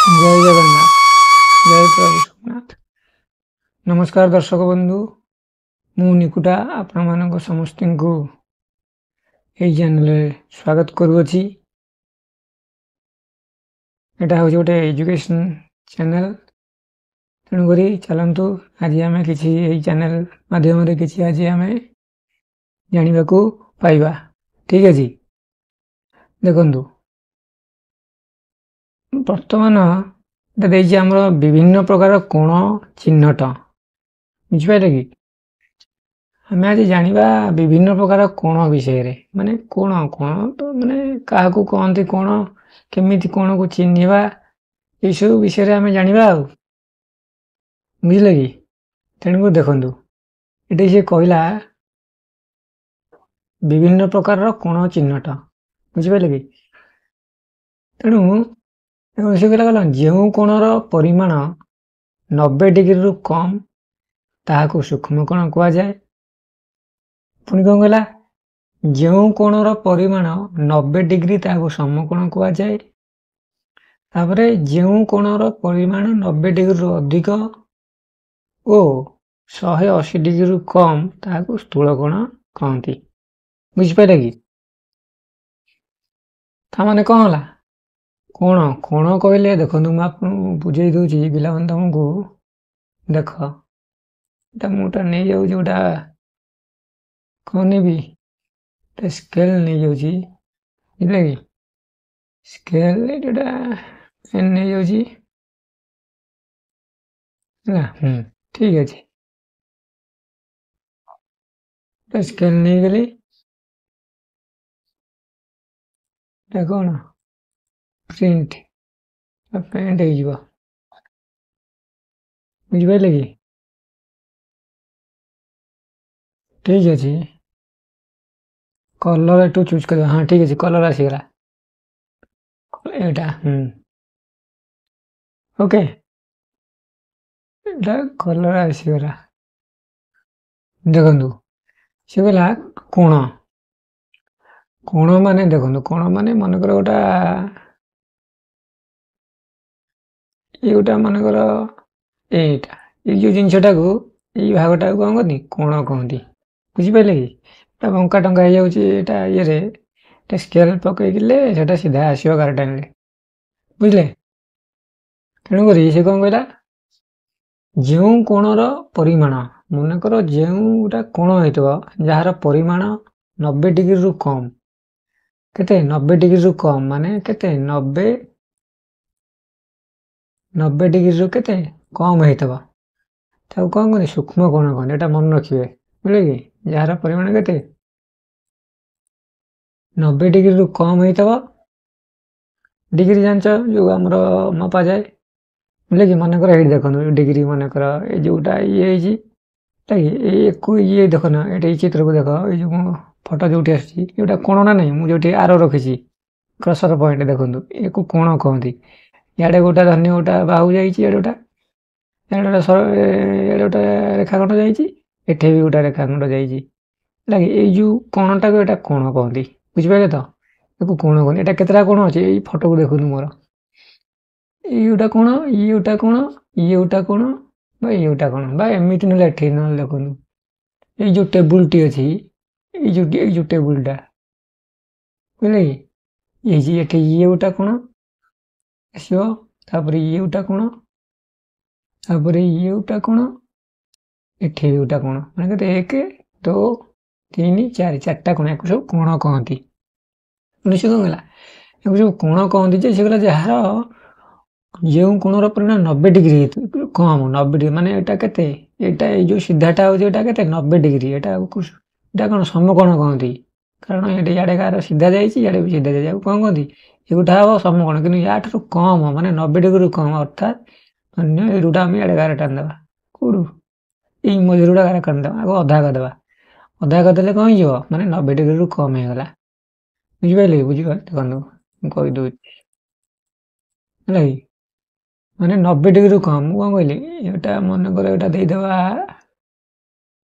ଜୟ ଜଗନ୍ନାଥ, ଜୟ ପ୍ରଭୁ ଜଗନ୍ନାଥ। ନମସ୍କାର ଦର୍ଶକ ବନ୍ଧୁ, ମୁଁ ନିକୁଟା ଆପଣମାନଙ୍କ ସମସ୍ତଙ୍କୁ ଏଇ ଚ୍ୟାନେଲରେ ସ୍ୱାଗତ କରୁଅଛି। ଏଇଟା ହେଉଛି ଗୋଟେ ଏଜୁକେସନ୍ ଚ୍ୟାନେଲ, ତେଣୁକରି ଚାଲନ୍ତୁ ଆଜି ଆମେ କିଛି ଏଇ ଚ୍ୟାନେଲ ମାଧ୍ୟମରେ କିଛି ଆଜି ଆମେ ଜାଣିବାକୁ ପାଇବା। ଠିକ୍ ଅଛି, ଦେଖନ୍ତୁ ବର୍ତ୍ତମାନ ଏଟା ଦେଇଛି ଆମର ବିଭିନ୍ନ ପ୍ରକାର କୋଣ ଚିହ୍ନଟ। ବୁଝିପାରିଲେ କି? ଆମେ ଆଜି ଜାଣିବା ବିଭିନ୍ନ ପ୍ରକାର କୋଣ ବିଷୟରେ, ମାନେ କୋଣ କୋଣ ତ ମାନେ କାହାକୁ କହନ୍ତି କୋଣ, କେମିତି କୋଣକୁ ଚିହ୍ନିବା, ଏଇସବୁ ବିଷୟରେ ଆମେ ଜାଣିବା ଆଉ, ବୁଝିଲେ କି? ତେଣୁକରି ଦେଖନ୍ତୁ ଏଠି ସେ କହିଲା ବିଭିନ୍ନ ପ୍ରକାରର କୋଣ ଚିହ୍ନଟ, ବୁଝିପାରିଲେ କି? ତେଣୁ ଦେଖନ୍ତୁ ସେ କହିଲା ଗଲା ଯେଉଁ କୋଣର ପରିମାଣ 90 ଡିଗ୍ରୀରୁ କମ୍ ତାହାକୁ ସୂକ୍ଷ୍ମ କୋଣ କୁହାଯାଏ। ପୁଣି କ'ଣ କହିଲା? ଯେଉଁ କୋଣର ପରିମାଣ 90 ଡିଗ୍ରୀ ତାହାକୁ ସମକୋଣ କୁହାଯାଏ। ତାପରେ ଯେଉଁ କୋଣର ପରିମାଣ 90 ଡିଗ୍ରୀରୁ ଅଧିକ ଓ 180 ଡିଗ୍ରୀରୁ କମ୍ ତାହାକୁ ସ୍ଥୂଳ କୋଣ କହନ୍ତି। ବୁଝିପାରିଲେ କି? ତାମାନେ କ'ଣ ହେଲା? କୋଣ କୋଣ କହିଲେ ଦେଖନ୍ତୁ ମୁଁ ଆପଣଙ୍କୁ ବୁଝେଇ ଦେଉଛି ପିଲାମାନେ ତମକୁ। ଦେଖ ଏଟା ମୁଁ ଗୋଟା ନେଇଯାଉଛି, ଗୋଟା କ'ଣ ନେବି, ଗୋଟେ ସ୍କେଲ ନେଇଯାଉଛି, ବୁଝିଲେ କି? ସ୍କେଲ ଏଇଟା ପେନ୍ ନେଇଯାଉଛି, ହେଲା। ଠିକ୍ ଅଛି, ଗୋଟେ ସ୍କେଲ ନେଇଗଲି। ଏଟା କ'ଣ ପ୍ରିଣ୍ଟ ପ୍ରିଣ୍ଟ ହେଇଯିବ, ବୁଝିପାରିଲେ କି? ଠିକ୍ ଅଛି, କଲର୍ ଏଠୁ ଚୁଜ୍ କରିବା। ହଁ ଠିକ୍ ଅଛି, କଲର୍ ଆସିଗଲା ଏଇଟା। ଓକେ, ଏଇଟା କଲର୍ ଆସିଗଲା। ଦେଖନ୍ତୁ ସେ କହିଲା କୋଣ କୋଣ ମାନେ ଦେଖନ୍ତୁ କୋଣ ମାନେ ମନେକର ଗୋଟା ଇଏ ଗୋଟା ମନେକର ଏଇଟା, ଏଇ ଯେଉଁ ଜିନିଷଟାକୁ ଏଇ ଭାଗଟାକୁ କ'ଣ କହନ୍ତି? କୋଣ କହନ୍ତି। ବୁଝିପାରିଲେ କି? ଏଟା ବଙ୍କା ଟଙ୍କା ହେଇଯାଉଛି ଏଇଟା ଇଏରେ, ଏଟା ସ୍କେଲ ପକେଇକିଲେ ସେଟା ସିଧା ଆସିବ ଗାର ଟାଣିଲେ, ବୁଝିଲେ? ତେଣୁକରି ସେ କ'ଣ କହିଲା? ଯେଉଁ କୋଣର ପରିମାଣ, ମନେକର ଯେଉଁଟା କୋଣ ହେଇଥିବ ଯାହାର ପରିମାଣ 90 ଡିଗ୍ରୀରୁ କମ୍, କେତେ? 90 ଡିଗ୍ରୀରୁ କମ୍ ମାନେ କେତେ? 90 ଡିଗ୍ରୀରୁ କେତେ କମ୍ ହେଇଥିବ ତାକୁ କ'ଣ କହନ୍ତି? ସୂକ୍ଷ୍ମ କୋଣ କହନ୍ତି। ଏଇଟା ମନେ ରଖିବେ, ବୁଝିଲେ କି? ଯାହାର ପରିମାଣ କେତେ 90 ଡିଗ୍ରୀରୁ କମ୍ ହେଇଥିବ। ଡିଗ୍ରୀ ଜାଣିଛ ଯେଉଁ ଆମର ମପାଯାଏ, ବୁଝିଲେ କି? ମନେକର ଏଇଠି ଦେଖନ୍ତୁ ଡିଗ୍ରୀ, ମନେକର ଏଇ ଯେଉଁଟା ଇଏ ହେଇଛି, ଏଇକୁ ଇଏ ଦେଖ ନା, ଏଇଠି ଏଇ ଚିତ୍ରକୁ ଦେଖ, ଏଇ ଯେଉଁ ଫଟୋ ଯେଉଁଠି ଆସୁଛି ଏଇଟା କୋଣ ନା ନାହିଁ? ମୁଁ ଯେଉଁଠି ଆର ରଖିଛି କ୍ରସର ପଏଣ୍ଟ, ଦେଖନ୍ତୁ ଏକୁ କୋଣ କହନ୍ତି। ଇଆଡ଼େ ଗୋଟା ଧନ୍ୟ ଗୋଟା ବାହୁ ଯାଇଛି, ଇଆଡ଼େ ଗୋଟା ଇଆଡ଼େ ଗୋଟେ ଇଆଡ଼େ ଗୋଟେ ରେଖାଖଣ୍ଡ ଯାଇଛି, ଏଠି ବି ଗୋଟା ରେଖାଖଣ୍ଡ ଯାଇଛି, ହେଲା କି? ଏଇ ଯେଉଁ କୋଣଟାକୁ ଏଇଟା କୋଣ କହନ୍ତି, ବୁଝିପାରିଲେ ତ? ଏକୁ କୋଣ କହନ୍ତି। ଏଇଟା କେତେଟା କୋଣ ଅଛି? ଏଇ ଫଟୋକୁ ଦେଖନ୍ତୁ ମୋର, ଏଇ ଗୋଟା କୋଣ, ଇଏ ଗୋଟା କୋଣ, ଇଏ ଗୋଟା କୋଣ, ବା ଇଏ ଗୋଟା କୋଣ, ବା ଏମିତି ନହେଲେ ଏଠି ନହେଲେ ଦେଖନ୍ତୁ ଏଇ ଯେଉଁ ଟେବୁଲଟି ଅଛି, ଏଇ ଯେଉଁ ଟେବୁଲଟା, ବୁଝିଲେ କି? ଏଇ ଏଠି ଇଏ ଗୋଟା କୋଣ ଆସିବ, ତାପରେ ଇଏ ଗୋଟା କୋଣ, ତାପରେ ଇଏ ଗୋଟା କୋଣ, ଏଠି ବି ଗୋଟା କୋଣ, ମାନେ କେତେ? 1 2 3 4, ଚାରିଟା କୋଣ। ୟାକୁ ସବୁ କୋଣ କହନ୍ତି। ସେ କ'ଣ କହିଲା? ୟାକୁ ସବୁ କୋଣ କହନ୍ତି ଯେ ସେ କହିଲା ଯାହାର ଯେଉଁ କୋଣର ପରିମାଣ 90 ଡିଗ୍ରୀ କମ୍, 90 ଡିଗ୍ରୀ ମାନେ ଏଇଟା କେତେ? ଏଇଟା ଏଇ ଯେଉଁ ସିଧାଟା ହେଉଛି ଏଇଟା କେତେ? 90 ଡିଗ୍ରୀ। ଏଇଟା ଏଇଟା କ'ଣ ସମକୋଣ କହନ୍ତି, କାରଣ ଏଇଟା ଇଆଡ଼େ ଗାର ସିଧା ଯାଇଛି, ଇଆଡ଼େ ବି ସିଧା ଯାଇଛି, ଆଉ କ'ଣ କହନ୍ତି? ଏଗୁଟା ହେବ ସମକୋଣ। କିନ୍ତୁ ୟାଠାରୁ କମ୍ ମାନେ 90 ଡିଗ୍ରୀରୁ କମ୍, ଅର୍ଥାତ୍ ଅନ୍ୟ ଏଇ ଦୁଇଟା ଆମେ ଇଆଡ଼େ ଗାର ଟାଣିଦେବା, କେଉଁଠୁ ଏଇ ମଝିରୁ ଗୋଟା ଗାର ଟାଣିଦେବା, ଆଗ ଅଧା କରିଦେବା। ଅଧା କରିଦେଲେ କ'ଣ ହେଇଯିବ? ମାନେ 90 ଡିଗ୍ରୀରୁ କମ୍ ହେଇଗଲା। ବୁଝିପାରିଲେ କି? ବୁଝିପାରିଲେ? ଦେଖନ୍ତୁ ମୁଁ କହିଦେଉଛି, ହେଲା କି? ମାନେ 90 ଡିଗ୍ରୀରୁ କମ୍। ମୁଁ କ'ଣ କହିଲି? ଏଇଟା ମନେକର ଏଇଟା ଦେଇଦେବା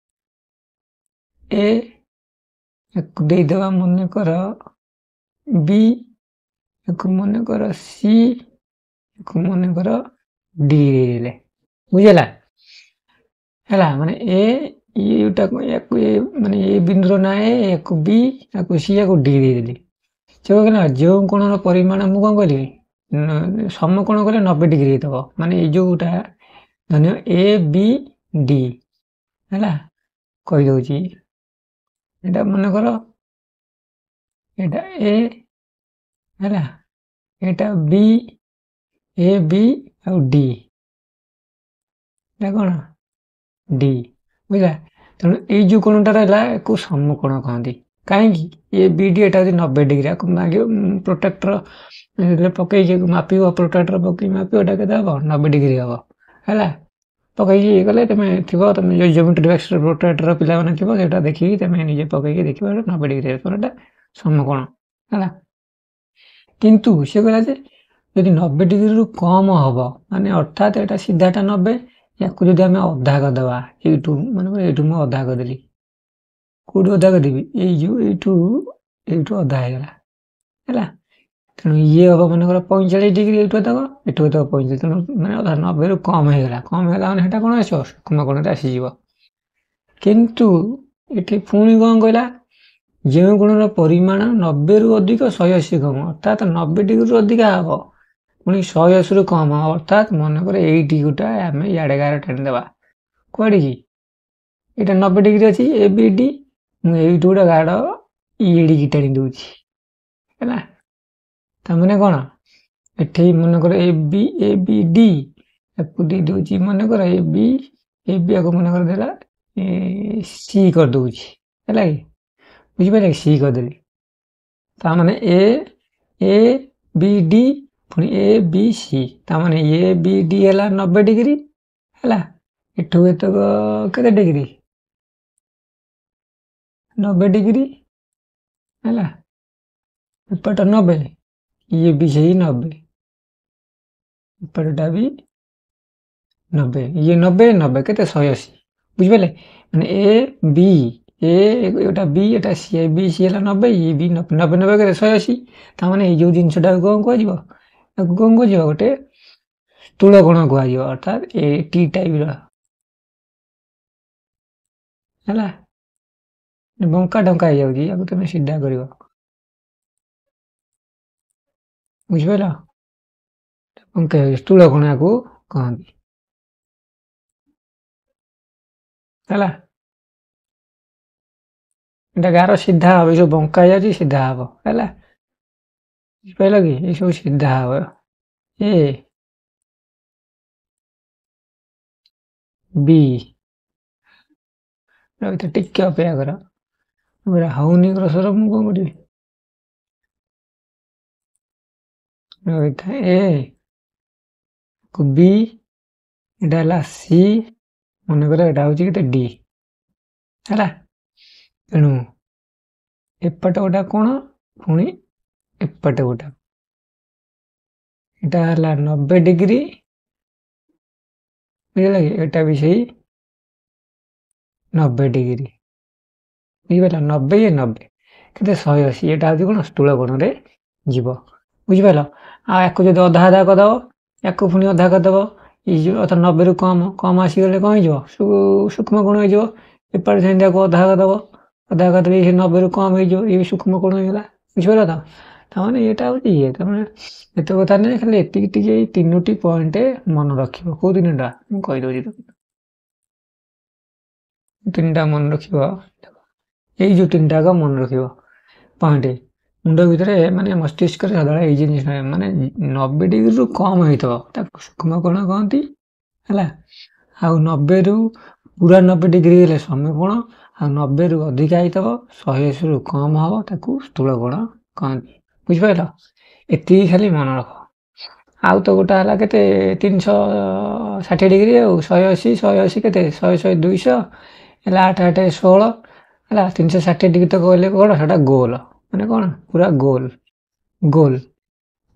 ଏ, ୟାକୁ ଦେଇଦେବା ମନେକର ବି, ୟାକୁ ମନେକର ସି, ମନେକର ଡି ଦେଇଦେଲେ, ବୁଝିଲା? ହେଲା, ମାନେ ଏ ଏଇଟାକୁ ୟାକୁ ଏ ମାନେ ଏ ବିନ୍ଦୁର ନାଁ ଏ, ୟାକୁ ବି, ୟାକୁ ସି, ୟାକୁ ଡି ଦେଇଦେଲି। ସେ କହିଲା ଯେଉଁ କୋଣର ପରିମାଣ, ମୁଁ କ'ଣ କହିଲି? ସମକୋଣ କଲେ 90 ଡିଗ୍ରୀ ହେଇଥିବ। ମାନେ ଏଇ ଯେଉଁଟା ଧନ୍ୟ ଏ ବି ଡି ହେଲା, କହିଦେଉଛି, ଏଇଟା ମନେକର ଏଇଟା ଏ ହେଲା, ଏଇଟା ବି, ଏ ବି ଆଉ ଡି, ଏଇଟା କ'ଣ ଡି, ବୁଝିଲା? ତେଣୁ ଏଇ ଯେଉଁ କୋଣଟା ରହିଲା ୟାକୁ ସମକୋଣ କହନ୍ତି। କାହିଁକି? ଏ ବି ଡି ଏଟା ହେଉଛି 90 ଡିଗ୍ରୀ। ଆକୁ ମାଗିବ ପ୍ରୋଟ୍ରାକ୍ଟର ପକେଇକି ମାପିବ, ପ୍ରୋଟ୍ରାକ୍ଟର ପକେଇକି ମାପିବ, ଏଟା କେତେ ହେବ? 90 ଡିଗ୍ରୀ ହେବ। ହେଲା, ପକେଇକି ଇଏ କଲେ ତୁମେ ଥିବ, ତୁମେ ଯେଉଁ ଜିଓମେଟ୍ରି ବକ୍ସର ପ୍ରୋଟ୍ରାକ୍ଟର ପିଲାମାନେ ଥିବ, ସେଇଟା ଦେଖିକି ତୁମେ ନିଜେ ପକେଇକି ଦେଖିବ, ଏଇଟା 90 ଡିଗ୍ରୀ ହେବ, ଏଇଟା ସମକୋଣ ହେଲା। କିନ୍ତୁ ସେ କହିଲା ଯେ ଯଦି 90 ଡିଗ୍ରୀରୁ କମ୍ ହେବ, ମାନେ ଅର୍ଥାତ୍ ଏଇଟା ସିଧାଟା 90, ୟାକୁ ଯଦି ଆମେ ଅଧା କରିଦେବା ଏଇଠୁ, ମାନେ ଏଇଠୁ ମୁଁ ଅଧା କରିଦେଲି, କେଉଁଠୁ ଅଧା କରିଦେବି? ଏଇ ଯେଉଁ ଏଇଠୁ ଅଧା ହେଇଗଲା। ହେଲା, ତେଣୁ ଇଏ ହେବ ମନେକର 45 ଡିଗ୍ରୀ, ଏଇଠୁ ଅଧା, ଏଠୁ ଅଧା 45, ତେଣୁ ମାନେ ଅଧା 90ରୁ କମ୍ ହେଇଗଲା। କମ୍ ହେଇଗଲା ମାନେ ସେଇଟା କ'ଣ ଆସିବ? ସୂକ୍ଷ୍ମ କୋଣରେ ଆସିଯିବ। କିନ୍ତୁ ଏଠି ପୁଣି କ'ଣ କହିଲା? ଯେଉଁ କୋଣର ପରିମାଣ 90ରୁ ଅଧିକ 180 କମ୍, ଅର୍ଥାତ୍ 90 ଡିଗ୍ରୀରୁ ଅଧିକା ହେବ ପୁଣି 180ରୁ କମ୍ ହେବ, ଅର୍ଥାତ୍ ମନେକର ଏଇଠି ଗୋଟା ଆମେ ଇଆଡ଼େ ଗାର ଟାଣିଦେବା କୁଆଡ଼ିକି, ଏଇଟା 90 ଡିଗ୍ରୀ ଅଛି ଏ ବି ଡି, ମୁଁ ଏଇଠୁ ଗୋଟେ ଗାଡ଼ ଇଏଡ଼ିକି ଟାଣି ଦେଉଛି। ହେଲା, ତାମାନେ କ'ଣ? ଏଠି ମନେକର ଏ ବି, ଏ ବି ଡି ୟାକୁ ଦେଇଦେଉଛି, ମନେକର ଏ ବି, ଏ ବି ୟାକୁ ମନେକର ଦେଲା ସି କରିଦେଉଛି। ହେଲା କି? ବୁଝିପାରିଲେ? ସି କରିଦେଲି, ତାମାନେ ଏ ଏ ବି ଡି ପୁଣି ଏ ବି ସି, ତାମାନେ ଏ ବି ଡି ହେଲା 90 ଡିଗ୍ରୀ। ହେଲା, ଏଠୁ ଏତକ କେତେ ଡିଗ୍ରୀ? 90 ଡିଗ୍ରୀ। ହେଲା, ଏପଟ 90, ଇଏ ବି ସେଇ 90, ଏପଟଟା ବି 90, ଇଏ 90, 90 କେତେ? 180। ବୁଝିପାରିଲେ? ମାନେ ଏ ବି, ଏ ଏଇଟା ବି, ଏଟା ସି, ଏ ବି ସି ହେଲା 90, ଇଏ ବି 90, 90 90 କେତେ? 180। ତାମାନେ ଏଇ ଯେଉଁ ଜିନିଷଟାକୁ କ'ଣ କୁହାଯିବ? ତାକୁ କ'ଣ କୁହାଯିବ? ଗୋଟେ ସ୍ଥୂଳ କୋଣ କୁହାଯିବ, ଅର୍ଥାତ୍ ଏ ଟି ଟାଇପ୍ର। ହେଲା, ବଙ୍କା ଟଙ୍କା ହେଇଯାଉଛି, ୟାକୁ ତମେ ସିଧା କରିବ, ବୁଝିପାରିଲ? ବଙ୍କା ହେଇଯାଉଛି, ସ୍ଥୂଳ କୋଣ ୟାକୁ କହନ୍ତି। ହେଲା, ଏଇଟା ଗାର ସିଧା ହବ, ଏସବୁ ବଙ୍କା ହେଇଯାଉଛି, ସିଧା ହବ। ହେଲା, ବୁଝିପାରିଲ କି? ଏସବୁ ସିଧା ହବ। ଏ ବି ରହିଥା, ଟିକେ ଅପେକ୍ଷା କର, ହଉନି କ୍ରସର, ମୁଁ କ'ଣ କରିବି? ରହିଥା, ଏ କୁ ବି, ଏଇଟା ହେଲା ସି, ମନେକର ଏଇଟା ହେଉଛି କେତେ? ଡି। ହେଲା, ତେଣୁ ଏପଟ ଗୋଟା କୋଣ ପୁଣି ଏପଟେ ଗୋଟା, ଏଇଟା ହେଲା 90 ଡିଗ୍ରୀ, ବୁଝିଲା କି? ଏଇଟା ବି ସେଇ 90 ଡିଗ୍ରୀ, ବୁଝିପାରିଲ? 90 ଇଏ 90 କେତେ? 180। ଏଇଟା ହେଉଛି କ'ଣ? ସ୍ଥୂଳ କୋଣରେ ଯିବ, ବୁଝିପାରିଲ? ଆଉ ୟାକୁ ଯଦି ଅଧା ଅଧା କରିଦେବ, ୟାକୁ ପୁଣି ଅଧା କରିଦେବ, ଏଇ ଯେଉଁ ଅର୍ଥାତ୍ 90ରୁ କମ୍ କମ୍ ଆସିଗଲେ କ'ଣ ହେଇଯିବ? ସୂକ୍ଷ୍ମ କୋଣ ହେଇଯିବ। ଏପଟେ ସେମିତି ୟାକୁ ଅଧା କରିଦେବ, ଅଧା କରିଦେଲେ ସେ 90ରୁ କମ୍ ହେଇଯିବ, ଇଏ ସୂକ୍ଷ୍ମ କୋଣ ହେଇଗଲା, ବୁଝିପାରିଲ ତ? ତାମାନେ ଏଇଟା ହେଉଛି ଇଏ। ତାମାନେ ଏତେ କଥା ନାହିଁ, ଖାଲି ଏତିକି ଟିକେ ଏଇ 3ଟି ପଏଣ୍ଟ ମନେ ରଖିବ। କେଉଁ 3ଟା ମୁଁ କହିଦେଉଛି, 3ଟା ମନେ ରଖିବ। ଏଇ ଯେଉଁ 3ଟା ଆଗ ମନେ ରଖିବ ପଏଣ୍ଟ ମୁଣ୍ଡ ଭିତରେ, ମାନେ ମସ୍ତିଷ୍କରେ ସଦାବେଳେ ଏଇ ଜିନିଷ, ମାନେ 90 ଡିଗ୍ରୀରୁ କମ୍ ହେଇଥିବ ତାକୁ ସୂକ୍ଷ୍ମ କୋଣ କହନ୍ତି। ହେଲା, ଆଉ 90ରୁ ପୁରା 90 ଡିଗ୍ରୀ ହେଲେ ସମକୋଣ, ଆଉ 90ରୁ ଅଧିକା ହେଇଥିବ 180ରୁ କମ୍ ହେବ ତାକୁ ସ୍ଥୂଳ କୋଣ କହନ୍ତି। ବୁଝିପାରିଲ? ଏତିକି ଖାଲି ମନେ ରଖ। ଆଉ ତ ଗୋଟା ହେଲା କେତେ? 360 ଡିଗ୍ରୀ ଆଉ 180, 180 କେତେ? 100 100 200 ହେଲା, 8 8 16 ହେଲା। 360 ଡିଗ୍ରୀ ତ କହିଲେ କ'ଣ? ସେଟା ଗୋଲ, ମାନେ କ'ଣ? ପୁରା ଗୋଲ ଗୋଲ,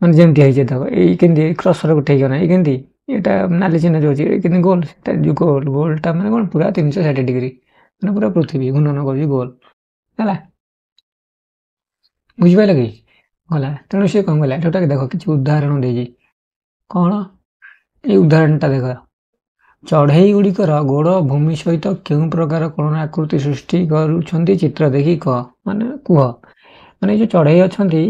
ମାନେ ଯେମିତି ହେଇଛି ଦେଖ, ଏଇ କେମିତି କ୍ରସର ଗୋଟେ ହେଇଗଲା, ଏଇ କେମିତି ଏଇଟା ନାଲି ଚିହ୍ନ ଯେଉଁ ଅଛି, ଏଇ କେମିତି ଗୋଲ, ସେଟା ଯେଉଁ ଗୋଲ ଗୋଲଟା ମାନେ କ'ଣ? ପୁରା 360 ଡିଗ୍ରୀ, ମାନେ ପୁରା ପୃଥିବୀ ଘୂର୍ଣ୍ଣନ କରୁଛି ଗୋଲ। ହେଲା, ବୁଝିପାରିଲ କି? ଗଲା। ତେଣୁ ସେ କ'ଣ କଲା? ଏଟା ଦେଖ, କିଛି ଉଦାହରଣ ଦେଇଛି। କ'ଣ ଏଇ ଉଦାହରଣଟା ଦେଖ, ଚଢ଼େଇ ଗୁଡ଼ିକର ଗୋଡ଼ ଭୂମି ସହିତ କେଉଁ ପ୍ରକାର କୋଣ ଆକୃତି ସୃଷ୍ଟି କରୁଛନ୍ତି ଚିତ୍ର ଦେଖି କହ, ମାନେ କୁହ। ମାନେ ଏଇ ଯେଉଁ ଚଢ଼େଇ ଅଛନ୍ତି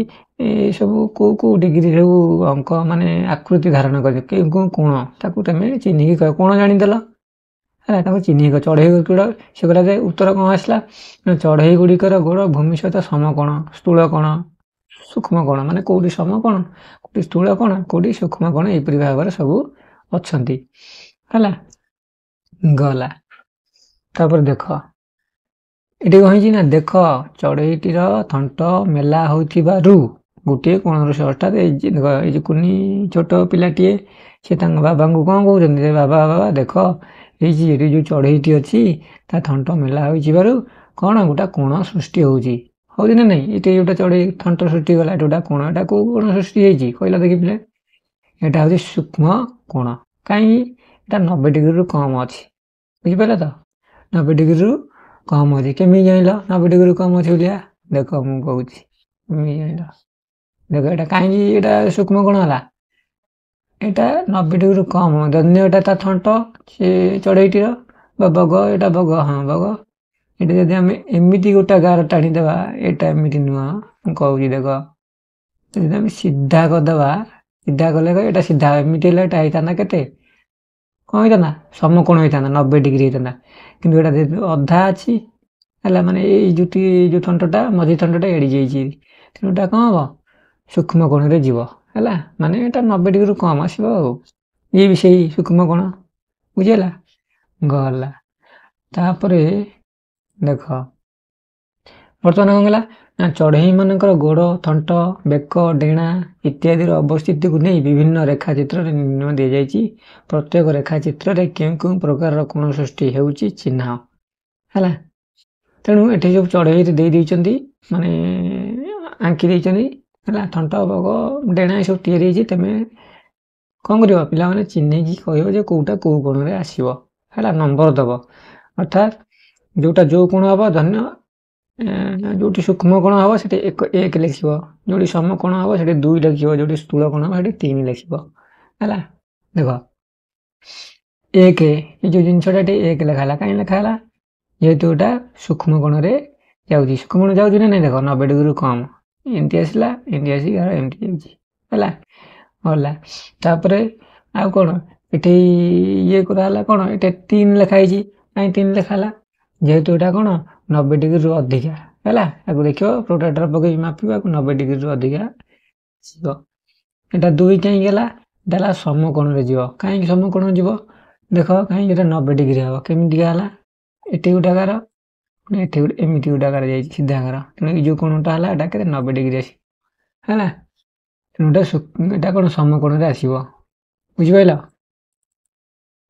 ଏସବୁ କେଉଁ କେଉଁ ଡିଗ୍ରୀ ସବୁ ଅଙ୍କ ମାନେ ଆକୃତି ଧାରଣ କରିବେ, କେଉଁ କେଉଁ କୋଣ, ତାକୁ ତମେ ଚିହ୍ନିକି କହ। କୋଣ ଜାଣିଦେଲ ହେଲା, ତାକୁ ଚିହ୍ନିକି କହ। ଚଢ଼େଇ ଗୁଡ଼ିକ ସେ କହିଲା ଯେ ଉତ୍ତର କ'ଣ ଆସିଲା ନା ଚଢ଼େଇ ଗୁଡ଼ିକର ଗୋଡ଼ ଭୂମି ସହିତ ସମକୋଣ, ସ୍ଥୂଳ କୋଣ, ସୂକ୍ଷ୍ମ କୋଣ, ମାନେ କେଉଁଠି ସମକୋଣ, କେଉଁଠି ସ୍ଥୂଳ କୋଣ, କେଉଁଠି ସୂକ୍ଷ୍ମ କୋଣ, ଏହିପରି ଭାବରେ ସବୁ ଅଛନ୍ତି। ହେଲା, ଗଲା। ତାପରେ ଦେଖ ଏଠି କ'ଣ ହେଇଛି ନା ଦେଖ ଚଢ଼େଇଟିର ଥଣ୍ଟ ମେଲା ହୋଇଥିବାରୁ ଗୋଟିଏ କୋଣରୁ, ଅର୍ଥାତ୍ ଏଇ ଏଇ ଯେଉଁ କୁନି ଛୋଟ ପିଲାଟିଏ ସେ ତାଙ୍କ ବାବାଙ୍କୁ କ'ଣ କହୁଛନ୍ତି ଯେ ବାବା ବାବା ଦେଖ ଏଇ ଏଠି ଯେଉଁ ଚଢ଼େଇଟି ଅଛି ତା ଥଣ୍ଟ ମେଲା ହୋଇଯିବାରୁ କ'ଣ ଗୋଟା କୋଣ ସୃଷ୍ଟି ହେଉଛି, ହେଉଛି ନା ନାହିଁ? ଏଠି ଗୋଟେ ଚଢ଼େଇ ଥଣ୍ଟ ସୃଷ୍ଟି କଲା, ଏଠି ଗୋଟେ କୋଣ, ଏଇଟା କେଉଁ କୋଣ ସୃଷ୍ଟି ହେଇଛି କହିଲା ଦେଖି ପିଲା? ଏଇଟା ହେଉଛି ସୂକ୍ଷ୍ମ କୋଣ। କାହିଁକି? ଏଇଟା 90 ଡିଗ୍ରୀରୁ କମ୍ ଅଛି, ବୁଝିପାରିଲ ତ? 90 ଡିଗ୍ରୀରୁ କମ୍ ଅଛି। କେମିତି ଜାଣିଲ 90 ଡିଗ୍ରୀରୁ କମ୍ ଅଛି ବୋଲିଆ? ଦେଖ ମୁଁ କହୁଛି କେମିତି ଜାଣିଲ। ଦେଖ ଏଇଟା କାହିଁକି ଏଇଟା ସୂକ୍ଷ୍ମ କୋଣ ହେଲା, ଏଇଟା 90 ଡିଗ୍ରୀରୁ କମ୍। ଧନ୍ୟ ଏଇଟା ତା ଥଣ୍ଟ ସେ ଚଢ଼େଇଟିର ବା ବଗ, ଏଇଟା ବଗ, ହଁ ବଗ। ଏଇଟା ଯଦି ଆମେ ଏମିତି ଗୋଟେ ଗାର ଟାଣିଦେବା, ଏଇଟା ଏମିତି ନୁହଁ ମୁଁ କହୁଛି ଦେଖ, ଯଦି ଆମେ ସିଧା କରିଦେବା, ସିଧା କଲେ ଏଇଟା ସିଧା ଏମିତି ହେଲେ ଏଇଟା ହେଇଥାନ୍ତା କେତେ, କ'ଣ ହେଇଥାନ୍ତା? ସମକୋଣ ହେଇଥାନ୍ତା, 90 ଡିଗ୍ରୀ ହେଇଥାନ୍ତା। କିନ୍ତୁ ଏଇଟା ଯେହେତୁ ଅଧା ଅଛି ହେଲା, ମାନେ ଏଇ ଯେଉଁ ଥଣ୍ଟଟା ମଝି ଥଣ୍ଟଟା ଏଡ଼ି ଯାଇଛି, ତେଣୁ ଏଇଟା କ'ଣ ହେବ? ସୂକ୍ଷ୍ମ କୋଣରେ ଯିବ। ହେଲା, ମାନେ ଏଇଟା 90 ଡିଗ୍ରୀରୁ କମ୍ ଆସିବ। ଆଉ ଇଏ ବି ସେଇ ସୂକ୍ଷ୍ମ କୋଣ, ବୁଝିହେଲା? ଗଲା। ତାପରେ ଦେଖ ବର୍ତ୍ତମାନ କ'ଣ ହେଲା ନା ଚଢ଼େଇମାନଙ୍କର ଗୋଡ଼, ଥଣ୍ଟ, ବେକ, ଡେଣା ଇତ୍ୟାଦିର ଅବସ୍ଥିତିକୁ ନେଇ ବିଭିନ୍ନ ରେଖାଚିତ୍ରରେ ନିର୍ଣ୍ଣୟ ଦିଆଯାଇଛି। ପ୍ରତ୍ୟେକ ରେଖାଚିତ୍ରରେ କେଉଁ କେଉଁ ପ୍ରକାରର କୋଣ ସୃଷ୍ଟି ହେଉଛି ଚିହ୍ନ। ହେଲା, ତେଣୁ ଏଠି ସବୁ ଚଢ଼େଇ ଦେଇ ଦେଇଛନ୍ତି, ମାନେ ଆଙ୍କି ଦେଇଛନ୍ତି। ହେଲା, ଥଣ୍ଟ, ବଗ, ଡେଣା ଏସବୁ ତିଆରି ହେଇଛି। ତୁମେ କ'ଣ କରିବ ପିଲାମାନେ? ଚିହ୍ନେଇକି କହିବ ଯେ କେଉଁଟା କେଉଁ କୋଣରେ ଆସିବ। ହେଲା, ନମ୍ବର ଦେବ, ଅର୍ଥାତ୍ ଯେଉଁଟା ଯେଉଁ କୋଣ ହେବ, ଧନ୍ୟ ଯେଉଁଠି ସୂକ୍ଷ୍ମ କୋଣ ହେବ ସେଠି 1 ଲେଖିବ, ଯେଉଁଠି ସମକୋଣ ହେବ ସେଠି 2 ଲେଖିବ, ଯେଉଁଠି ସ୍ଥୂଳ କୋଣ ହେବ ସେଠି 3 ଲେଖିବ। ହେଲା, ଦେଖ 1, ଏ ଯେଉଁ ଜିନିଷଟା ଏଠି 1 ଲେଖା ହେଲା, କାହିଁ ଲେଖା ହେଲା? ଯେହେତୁ ଏଇଟା ସୂକ୍ଷ୍ମ କୋଣରେ ଯାଉଛି। ସୂକ୍ଷ୍ମ କୋଣ ଯାଉଛି ନା ନାଇଁ? ଦେଖ 90 ଡିଗ୍ରୀରୁ କମ୍, ଏମିତି ଆସିଲା, ଏମିତି ଆସିକି ଏମିତି ଯାଉଛି। ହେଲା, ଗଲା। ତାପରେ ଆଉ କ'ଣ ଏଠି ଇଏ କରାହେଲା? କ'ଣ ଏଠି 3 ଲେଖା ହେଇଛି? କାହିଁ 3 ଲେଖା ହେଲା? ଯେହେତୁ ଏଇଟା କ'ଣ 90 ଡିଗ୍ରୀରୁ ଅଧିକା। ହେଲା, ଆକୁ ଦେଖିବ ପ୍ରୋଟ୍ରାକ୍ଟର ପକେଇକି ମାପିବ, ଆକୁ 90 ଡିଗ୍ରୀରୁ ଅଧିକା ଯିବ। ଏଇଟା 2 କାହିଁକି ହେଲା? ଏଇଟା ହେଲା ସମକୋଣରେ ଯିବ। କାହିଁକି ସମକୋଣ ଯିବ? ଦେଖ କାହିଁକି ଏଇଟା 90 ଡିଗ୍ରୀ ହେବ, କେମିତିକା ହେଲା? ଏଠି ଗୋଟେ ଗାର, ଏଠି ଗୋଟେ ଏମିତି ଗୋଟେ ଗାର ଯାଇଛି ସିଧା ଗାର, ତେଣୁ ଏଇ ଯେଉଁ କୋଣଟା ହେଲା ଏଇଟା କେତେ? 90 ଡିଗ୍ରୀ ଆସିବ। ହେଲା, ତେଣୁ ଏଇଟା କ'ଣ ସମକୋଣରେ ଆସିବ, ବୁଝିପାରିଲ?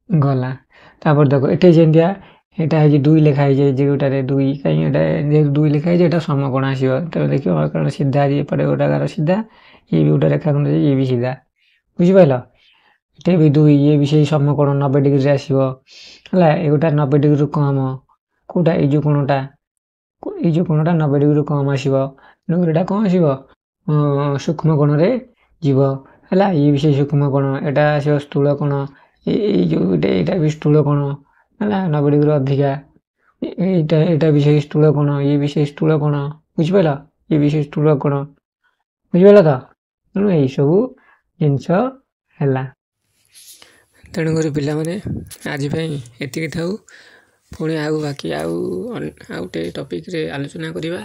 ଗଲା। ତାପରେ ଦେଖ ଏଠି ଯେମିତିଆ ଏଇଟା ହେଇଛି 2 ଲେଖା ହେଇଛି, ଯେଉଁଟାରେ 2, କାହିଁକି ଏଇଟା ଯେହେତୁ 2 ଲେଖା ହେଇଛି ଏଇଟା ସମକୋଣ ଆସିବ। ତେବେ ଦେଖିବ କାରଣ ସିଧା ଏପଟେ ଗୋଟେ ଗାର ସିଧା, ଇଏ ବି ଗୋଟେ ରେଖା ଖଣ୍ଡ, ଇଏ ବି ସିଧା, ବୁଝିପାରିଲ? ଏଠି ବି 2, ଇଏ ବି ସେଇ ସମକୋଣ 90 ଡିଗ୍ରୀରେ ଆସିବ। ହେଲା, ଏଇଟା 90 ଡିଗ୍ରୀରୁ କମ୍, କେଉଁଟା? ଏଇ ଯେଉଁ କୋଣଟା, ଏଇ ଯେଉଁ କୋଣଟା 90 ଡିଗ୍ରୀରୁ କମ୍ ଆସିବ, ତେଣୁ ଏଇଟା କ'ଣ ଆସିବ? ସୂକ୍ଷ୍ମ କୋଣରେ ଯିବ। ହେଲା, ଇଏ ବି ସେଇ ସୂକ୍ଷ୍ମ କୋଣ, ଏଇଟା ଆସିବ ସ୍ଥୂଳ କୋଣ, ଏଇ ଯେଉଁ ଏଇଟା ବି ସ୍ଥୂଳ କୋଣ। ହେଲା, 90 ଡିଗ୍ରୀରୁ ଅଧିକା, ଏଇଟା ବି ସେଇ ସ୍ଥୂଳ କୋଣ, ଇଏ ବି ସେଇ ସ୍ଥୂଳ କୋଣ, ବୁଝିପାରିଲ? ଇଏ ବି ସେଇ ସ୍ଥୂଳ କୋଣ, ବୁଝିପାରିଲ ତ? ତେଣୁ ଏଇସବୁ ଜିନିଷ ହେଲା। ତେଣୁକରି ପିଲାମାନେ ଆଜି ପାଇଁ ଏତିକି ଥାଉ, ପୁଣି ଆଉ ବାକି ଆଉ ଗୋଟେ ଟପିକ୍ରେ ଆଲୋଚନା କରିବା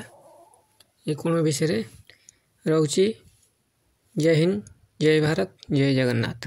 ଏ କୋଣ ବିଷୟରେ। ରହୁଛି, ଜୟ ହିନ୍ଦ, ଜୟ ଭାରତ, ଜୟ ଜଗନ୍ନାଥ।